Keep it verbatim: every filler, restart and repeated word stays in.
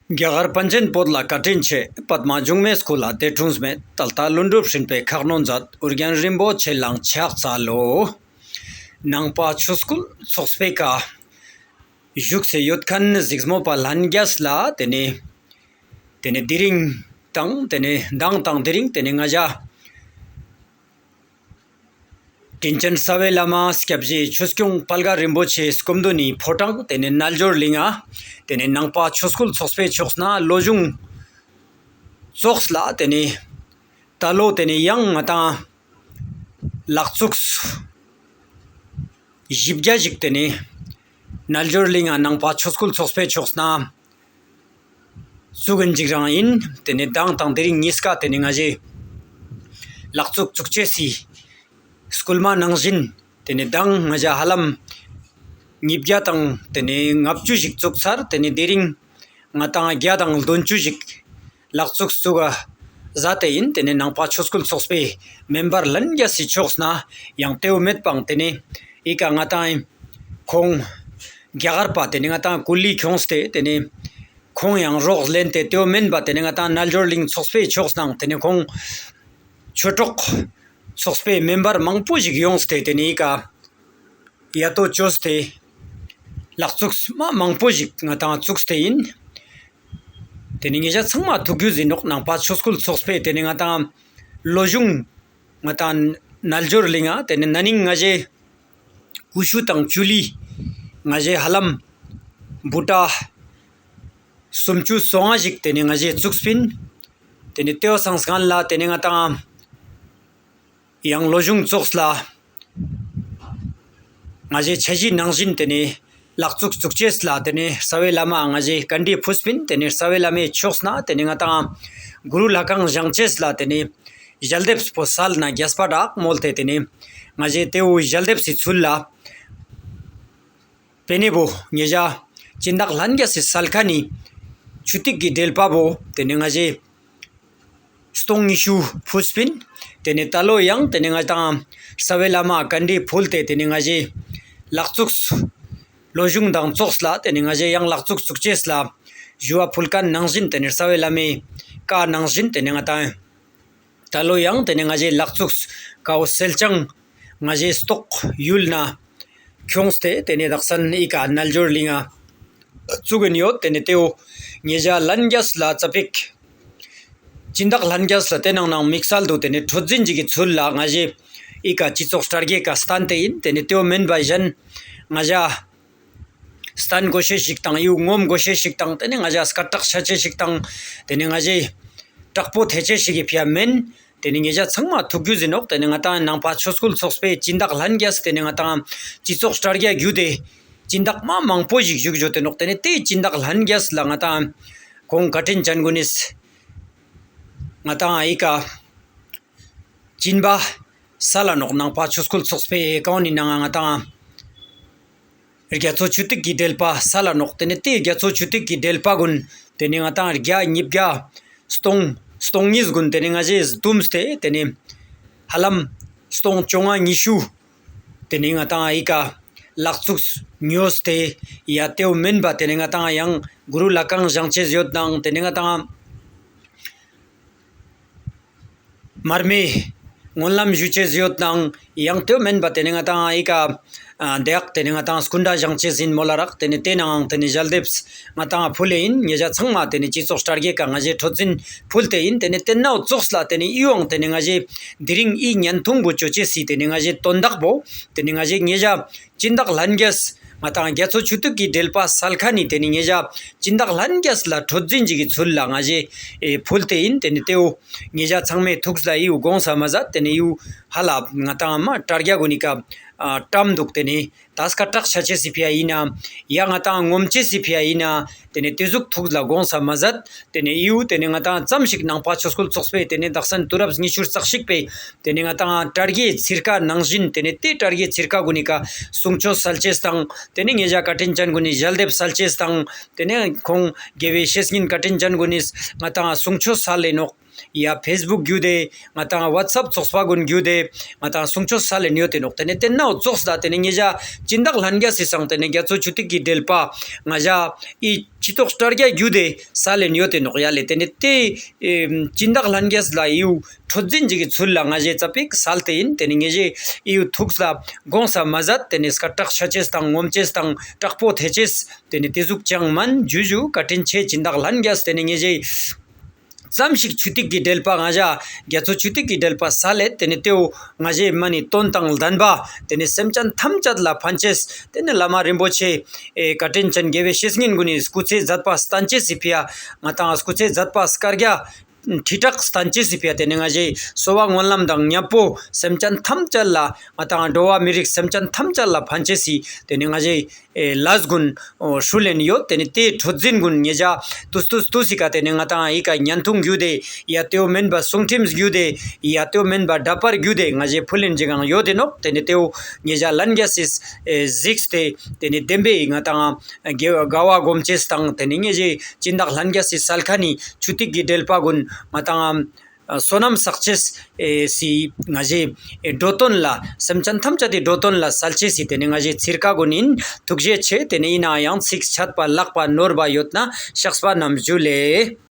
རྒྱ་གར་པཎ་ཆེན་བོད་ལ་བཀའ་དྲིན་ཆེ། པདྨ་འབྱུང་གནས་སྐུ་ལ་དད་འཁྲུངས་མེད། ད་ལྟ་ལྷུན་གྲུབ་སྤྲུལ་པའི་ཁ་གནོན་མཛད། ཨོ་རྒྱན་རིན་པོ་ཆེ་ལ་ཕྱག་འཚལ་ལོ། ནང་པ་ཆོས་སྐུལ་ཚོགས་པའི་ཀ་བཞུགས་སེ་ཡོད་མཁན་གཟིགས་མོ་པ་ལྷན་རྒྱས་ལ་དེ་ནེ་དེ་ནེ་དེ་རིང་དང་དེ་ནེ་མདང་དང་དེ་རིང་དེ་ནེ་ང་ཞ་དྲིན་ཅན་རྩ་བའི་བླ་མ་སྐྱབས་རྗེ་ཆོས་སྐྱོང་དཔལ་དགའ་རིན་པོ་ཆེའི་སྐུ་མདུན་ནི་ཕོ་བྲང་དེ་ནེ་རྣལ་འབྱོར་གླིང་ང་དེ་ནེ་ནང་པ་ཆོས་སྐུལ་ཚོགས་པའི་ཕྱོགས་ནེ་ལོ་གཞུང་ཙོགས་ལ་དེ་ནེ་ད་ལོ་དེ་ནེ་ཡང་ང་དང་ལག་བཙུགས་བཞི་བརྒྱ་ཞིག་དེ་ནེ་རྣལ་འབྱོར་གླིང་ང་ནང་པ་ཆོས་སྐུལ་ཚོགས་པའི་ཕྱོགས་ནེ་བཙུགས་ཀྱིན་ཅིག་རང་ཡིན། དེ་ནེ་མདང་དང་དེ་རིང་གཉིས་ཀ་དེ་ནེ་ང་ཞའི་ལག་བཙུགས་བཙུགས་ཅེས་སི་སྐུལ་མ་ནང་བཞིན་དེ་ནེ་མདང་ང་ཞ་ཧ་ལམ་ཉིས་བརྒྱ་དང་དེ་ནེ་ལྔ་བཅུ་ཞིག་བཙུགས་ཚར། དེ་ནེ་དེ་རིང་ང་དང་བརྒྱ་དང་བདུན་ཅུ་ཞིག་ལག་བཙུགས་བཙུགས་ཀ་ཟ་དེ་ཡིན། དེ་ནེ་ནང་པ་ཆོས་སྐུལ་ཚོགས་པའི་མེམ་བར་ལྷན་རྒྱས་སི་ཕྱོགས་ནེ་ཡང་དེའུ་མེད་པའང་དེ་ནེ་ཨི་ཀ་ང་དང་ཁོང་རྒྱ་གར་པ་དེ་ནེ་ང་དང་ཀུ་ལི་ཁྱོངས་ཏེ་དེ་ནེ་ཁོང་ཡང་རོགས་ལེན་ཏེ་དེའུ་མེན་པ་དེ་ནེ་ང་དང་རྣལ་འབྱོར་གླིང་ཚོགས་པའི་ཕྱོགས་ནང་དེ་ནེ་ཁོང་ཆོས་གྲོགས་ཚོགས་པའི་མེམ་བར་མང་པོ་ཞིག་ཡོངས་ཏེ་དེ་ནེ་ཨི་ཀ་ཡ་ཏོ་བཅོས་ཏེ་ལག་བཙུགས་མ་མང་པོ་ཞིག་ང་དང་བཙུགས་ཏེ་ཡིན། དེ་ནེ་ང་ཞ་ཚང་མ་ཐུགས་རྒྱུས་ཡིན་ནོག་ནང་པ་ཆོས་སྐུལ་ཚོགས་པའི་དེ་ནེ་ང་དང་ལོ་གཞུང་ང་དང་རྣལ་འབྱོར་གླིང་ང་དེ་ནེ་ན་ནིང་ང་ཞའི་ཀུ་ཤུ་དང་ཅུ་ལི་ང་ཞའི་ཧ་ལམ་བུ་ཊ་སུམ་ཅུ་སོ་ལྔ་ཞིག་དེ་ནེ་ང་ཞའི་བཙུགས་པིན། དེ་ནེ་ཏེའོ་སང་སྔན་ལ་དེ་ནེ་ང་དང་ཡང་ལོ་གཞུང་ཙོགས་ལ་ང་ཞའི་འཆར་གཞི་ནང་བཞིན་དེ་ནེ་ལག་བཙུགས་བཙུགས་ཅེས་ལ་དེ་ནེ་རྩ་བའི་བླ་མ་ང་ཞའི་བཀའ་འདྲི་ཕུལ་པིན། དེ་ནེ་རྩ་བའི་བླ་མའི་ཕྱོགས་ནེ་དེ་ནེ་ང་དང་གུ་རུ་ལྷ་ཁང་བཞེངས་ཅེས་ལ་དེ་ནེ་ཞལ་འདེབས་པོ་སལ་ན་རྒྱས་པ་རག་མོལ་ཏེ་དེ་ནེ་ང་ཞའི་ཏེའུ་ཞལ་འདེབས་སི་ཚུལ་ལ་པེ་ནེ་བོ་ང་ཞ་སྦྱིན་བདག་ལྷན་རྒྱས་སི་སལ་ཁན་ནི་ཆུ་ཐིགས་ཀྱི་འབྲེལ་པ་བོ་དེ་ནེ་ང་ཞའི་སྟོང་ཉི་ཤུ་ཕུལ་པིན། དེ་ནེ་ད་ལོ་ཡང་དེ་ནེ་ང་དང་རྩ་བའི་བླ་མ་བཀའ་འདྲི་ཕུལ་ཏེ་དེ་ནེ་ང་ཞའི་ལག་བཙུགས་ལོ་གཞུང་དང་ཙོགས་ལ་དེ་ནེ་ང་ཞའི་ཡང་ལག་བཙུགས་བཙུགས་ཅེས་ལ་ཞུ་བ་ཕུལ་ཁན་ནང་བཞིན་དེ་ནེ་རྩ་བའི་བླ་མའི་བཀའ་ནང་བཞིན་དེ་ནེ་ང་དང་ད་ལོ་ཡང་དེ་ནེ་ང་ཞའི་ལག་བཙུགས་ཀའོ་སེལ་ཅང་ང་ཞའི་སྟོག་ཡུལ་ནེ་ཁྱོངས་ཏེ་དེ་ནེ་དག་ས་ནེ་ཨི་ཀ་རྣལ་འབྱོར་གླིང་ང་བཙུགས་ཀྱིན་ཡོད། དེ་ནེ་ཏེའོ་ང་ཞ་ལྷན་རྒྱས་ལ་ཙ་པིག་སྦྱིན་བདག་ལྷན་རྒྱས་ལ་དེ་ནང་ནང་དམིགས་བསལ་དུ་དེ་ནེ་འཕྲོད་འཛིན་ཅིག་གི་ཚུལ་ལ་ང་ཞའི་ཨི་ཀ་སྤྱི་ཚོགས་དྲ་རྒྱའི་ཀ་སྟན་ཏེ་ཡིན། དེ་ནེ་ཏེའོ་མེན་པ་གཞན་ང་ཞ་སྟན་དགོས་ཤེས་ཤིག་དང་ཡུ་ངོམ་དགོས་ཤེས་ཤིག་དང་དེ་ནེ་ང་ཞ་སྐད་གྲགས་ཆ་ཅེས་ཤིག་དང་དེ་ནེ་ང་ཞའི་དྲག་པོ་ཐེ་ཅེས་ཤིག་གི་ཕི་ཡ་མེན། དེ་ནེ་ང་ཞ་ཚང་མ་ཐུགས་རྒྱུས་ཡིན་ནོག་དེ་ནེ་ང་དང་ནང་པ་ཆོས་སྐུལ་ཚོགས་པའི་སྦྱིན་བདག་ལྷན་རྒྱས་དེ་ནེ་ང་དང་སྤྱི་ཚོགས་དྲ་རྒྱ་བརྒྱུད་དེ་སྦྱིན་བདག་མ་མང་པོ་ཞིག་བཞུགས་ཡོད་དེ་ནོག་དེ་ནེ་དེའི་སྦྱིན་བདག་ལྷན་རྒྱས་ལ་ང་དང་ཁོང་བཀའ་དྲིན་ཅན་གུན་ནི་ང་དང་ཨི་ཀ་སྦྱིན་པ་སལ་ལ་ནོག་ནང་པ་ཆོས་སྐུལ་ཚོགས་པའི་ཨེ་ཀའུན་ཊི་ནི་ནང་ང་ང་དང་རྒྱ་མཚོ་ཆུ་ཐིགས་ཀྱི་འབྲེལ་པ་སལ་ལ་ནོག་དེ་ནེ་དེ་རྒྱ་མཚོ་ཆུ་ཐིགས་ཀྱི་འབྲེལ་པ་གུན་དེ་ནེ་ང་དང་བརྒྱ་ཉིས་བརྒྱ་སྟོང་སྟོང་གཉིས་གུན་དེ་ནེ་ང་ཞའི་བསྡོམས་ཏེ་དེ་ནེ་ཧ་ལམ་སྟོང་བཅོ་ལྔ་ཉི་ཤུ་དེ་ནེ་ང་དང་ཨི་ཀ་ལག་བཙུགས་ཉོས་ཏེ་ཡ་ཏེའོ་མེན་པ་དེ་ནེ་ང་དང་ཡང་གུ་རུ་ལྷ་ཁང་བཞེངས་ཅེས་ཡོད་དང་དེ་ནེ་ང་དང་མར་མེ་སྨོན་ལམ་ཞུ་ཅེས་ཡོད་དང་ཡང་ཏེའོ་མེན་པ་དེ་ནེ་ང་དང་ཨི་ཀ་ཨ་དེ་ཡག་དེ་ནེ་ང་དང་སྐུ་འདྲ་བཞེངས་ཅེས་ཡིན་མོལ་ལ་རག་དེ་ནེ་དེ་ནང་དེ་ནེ་ཞལ་འདེབས་ང་དང་ཕུལ་ལེ་ཡིན། ང་ཞ་ཚང་མ་དེ་ནེ་སྤྱི་ཚོགས་དྲ་རྒྱའི་ཀ་ང་ཞའི་འཕྲོད་འཛིན་ཕུལ་ཏེ་ཡིན། དེ་ནེ་དེ་ནའོ་ཙོགས་ལ་དེ་ནེ་ཨི་ཡོང་དེ་ནེ་ང་ཞའི་དེ་རིང་ཨི་བརྙན་ཐུང་བོ་བཅོ་ཅེས་སི་དེ་ནེ་ང་ཞའི་དོན་དག་བོ་དེ་ནེ་ང་ཞའི་ང་ཞ་སྦྱིན་བདག་ལྷན་རྒྱས་ང་དང་རྒྱ་མཚོ་ཆུ་ཐིགས་ཀྱི་འབྲེལ་པ་སལ་ཁན་ནི་དེ་ནེ་ང་ཞ་སྦྱིན་བདག་ལྷན་རྒྱས་ལ་འཕྲོད་འཛིན་ཅིག་གི་ཚུལ་ལ་ང་ཞའི་ཨེ་ཕུལ་ཏེ་ཡིན། དེ་ནེ་ཏེའོ་ང་ཞ་ཚང་མའི་ཐུགས་ལ་ཨིའུ་དགོངས་ས་མ་ཟད་དེ་ནེ་ཨིའུ་ཧ་ལ་ང་དང་མ་དྲ་རྒྱ་གུན་ནི་ཀ་ཨ་བཀྲམ་འདུག་དེ་ནེ་ད་སྐད་གྲགས་ཆ་ཅེས་སི་ཕི་ཡ་ཡིན་ན་ཡ་ང་དང་ངོམ་ཅེས་སི་ཕི་ཡ་ཡིན་ན་དེ་ནེ་དེ་ཟུག་ཐུགས་ལ་དགོངས་ས་མ་ཟད། དེ་ནེ་ཨིའུ་དེ་ནེ་ང་དང་ཙམ་ཞིག་ནང་པ་ཆོས་སྐུལ་ཚོགས་པའི་དེ་ནེ་དག་ས་ནེ་དུས་རབས་ཉི་ཤུ་རྩ་གཅིག་པའི་དེ་ནེ་ང་དང་དྲ་རྒྱའི་ཚིར་ཀ་ནང་བཞིན་དེ་ནེ་དེ་དྲ་རྒྱའི་ཚིར་ཀ་གུན་ནི་ཀ་གསུང་ཆོས་སལ་ཅེས་དང་དེ་ནེ་ང་ཞ་བཀའ་དྲིན་ཅན་གུན་ནི་ཞལ་འདེབས་སལ་ཅེས་དང་དེ་ནེ་ཁོང་དགེ་བའི་བཤེས་གཉེན་བཀའ་དྲིན་ཅན་གུན་ནི་ང་དང་གསུང་ཆོས་སལ་ལེ་ནོག་ཡ་ཕེས་བུག་གུ་དེ་ང་ཏང་ཝཊས་ཨེབ་ཚོགས་པ་གུན་གུ་དེ་ང་ཏང་གསུང་ཆོས་སལ་ལེན་ཡོད་དེ་ནོག། ཏེ་ནེ་ཏེ་ནའོ་ཙོགས་ད་ཏེ་ནེ་ཉེ་ཞ་སྦྱིན་བདག་ལྷན་རྒྱས་སི་སང་ཏེ་ནེ་རྒྱ་མཚོ་ཆུ་ཐིགས་ཀྱི་འགྲེལ་པ་ང་ཞ་ཨི་ཅི་ཏོག་སྟར་རྒྱ་གུ་དེ་སལ་ལེན་ཡོད་དེ་ནོག་ཡ་ལེ། ཏེ་ནེ་ཏེ་ཨེ་སྦྱིན་བདག་ལྷན་རྒྱས་ལ་ཨིའུ་འཕྲོད་འཛིན་ཅིག་གི་ཚུལ་ལ་ང་ཞེ་ཙ་པིག་སལ་ཏེ་ཨིན། ཏེ་ནེ་ཉེ་ཞེ་ཨིའུ་ཐུགས་ལ་དགོངས་ས་མ་ཟད་ཏེ་ནེ་སྐད་གྲགས་ཆ་ཅེས་དང་ངོམ་ཅེས་དང་དྲག་པོ་ཐེ་ཅེས་ཏེ་ནེ་ཏེ་ཟུག་ཅང་མན། ཇུ་ཇུ་བཀའ་དྲིན་ཆེ་སྦྱིན་བདག་ལྷན་རྒྱས། ཏེ་ནེ་ཉེ་ཞེ་ཙམ་ཞིག་ཆུ་ཐིགས་ཀྱི་འགྲེལ་པ་ང་ཞ་རྒྱ་མཚོ་ཆུ་ཐིགས་ཀྱི་འགྲེལ་པ་སལ་ལེ། ཏེ་ནེ་ཏེའོ་ང་ཞེ་མ་ནི་དོན་དང་ལྡན་པ་ཏེ་ནེ་སེམས་ཅན་ཐམས་ཅད་ལ་ཕན་ཅེས་ཏེ་ནེ་བླ་མ་རིན་པོ་ཆེ་ཨེ་བཀའ་དྲིན་ཅན་དགེ་བའི་བཤེས་གཉེན་གུན་ནི་སྐུ་ཚེ་མཛད་པ་བརྟན་ཅེས་སི་ཕི་ཡ་ང་ཏང་སྐུ་ཚེ་མཛད་པ་སྐར་རྒྱ་ཁྲི་ཕྲག་བརྟན་ཅེས་སི་ཕི་ཡ་ཏེ་ནེ་ང་ཞེ་གསོལ་བ་སྨོན་ལམ་དང་ཉམ་པོ་སེམས་ཅན་ཐམས་ཅད་ལ་ང་ཏང་འགྲོ་བ་མི་རིགས་སེམས་ཅན་ཐམས་ཅད་ལ་ཕན་ཅེས་སི་ཏེ་ནེ་ང་ཞེ་ཨེ་ལས་གུན་ཨོ་ཧྲུལ་ལེན་ཡོད། ཏེ་ནེ་ཏེ་འཕྲོད་འཛིན་གུན་ཉེ་ཞ་ཏུས་ཏུས་ཏུས་སི་ཀ་ཏེ་ནེ་ང་ཏང་ཨི་ཀ་བརྙན་ཐུང་གུ་དེ་ཡ་ཏེའོ་མེན་པ་གསུང་ཁྲིམས་གུ་དེ་ཡ་ཏེའོ་མེན་པ་འདྲ་པར་གུ་དེ་ང་ཞེ་ཕུལ་ལེན་ཅིག་གང་ཡོད་དེ་ནོག། ཏེ་ནེ་ཏེའོ་ཉེ་ཞ་ལྷན་རྒྱས་སི་ཨེ་གཟིགས་ཏེ་ཏེ་ནེ་བདེན་པའི་ང་ཏང་དགེ་བ་དགའ་བ་སྒོམ་ཅེས་དང་ཏེ་ནེ་ཉེ་ཞེ་སྦྱིན་བདག་ལྷན་རྒྱས་སི་སལ་ཁན་ནི་ཆུ་ཐིགས་ཀྱི་འགྲེལ་པ་གུན་ང་ཏང་ཨ་བསོད་ནམས་བསགས་ཅེས་ཨེ་སི་ང་ཞེ་ཨེ་འགྲོ་དོན་ལ་སེམས་ཅན་ཐམས་ཅད་དི་འགྲོ་དོན་ལ་སལ་ཅེས་སི་ཏེ་ནེ་ང་ཞེ་ཚིར་ཀ་གུན་ཨིན། ཐུགས་རྗེ་ཆེ། ཏེ་ནེ་ཨིན་ནའང་ཚིག་ཆད་པ་ལྷག་པ་ནོར་བ་ཡོད་ན་བཤགས་པ་རྣམས་ཞུ་ལེ།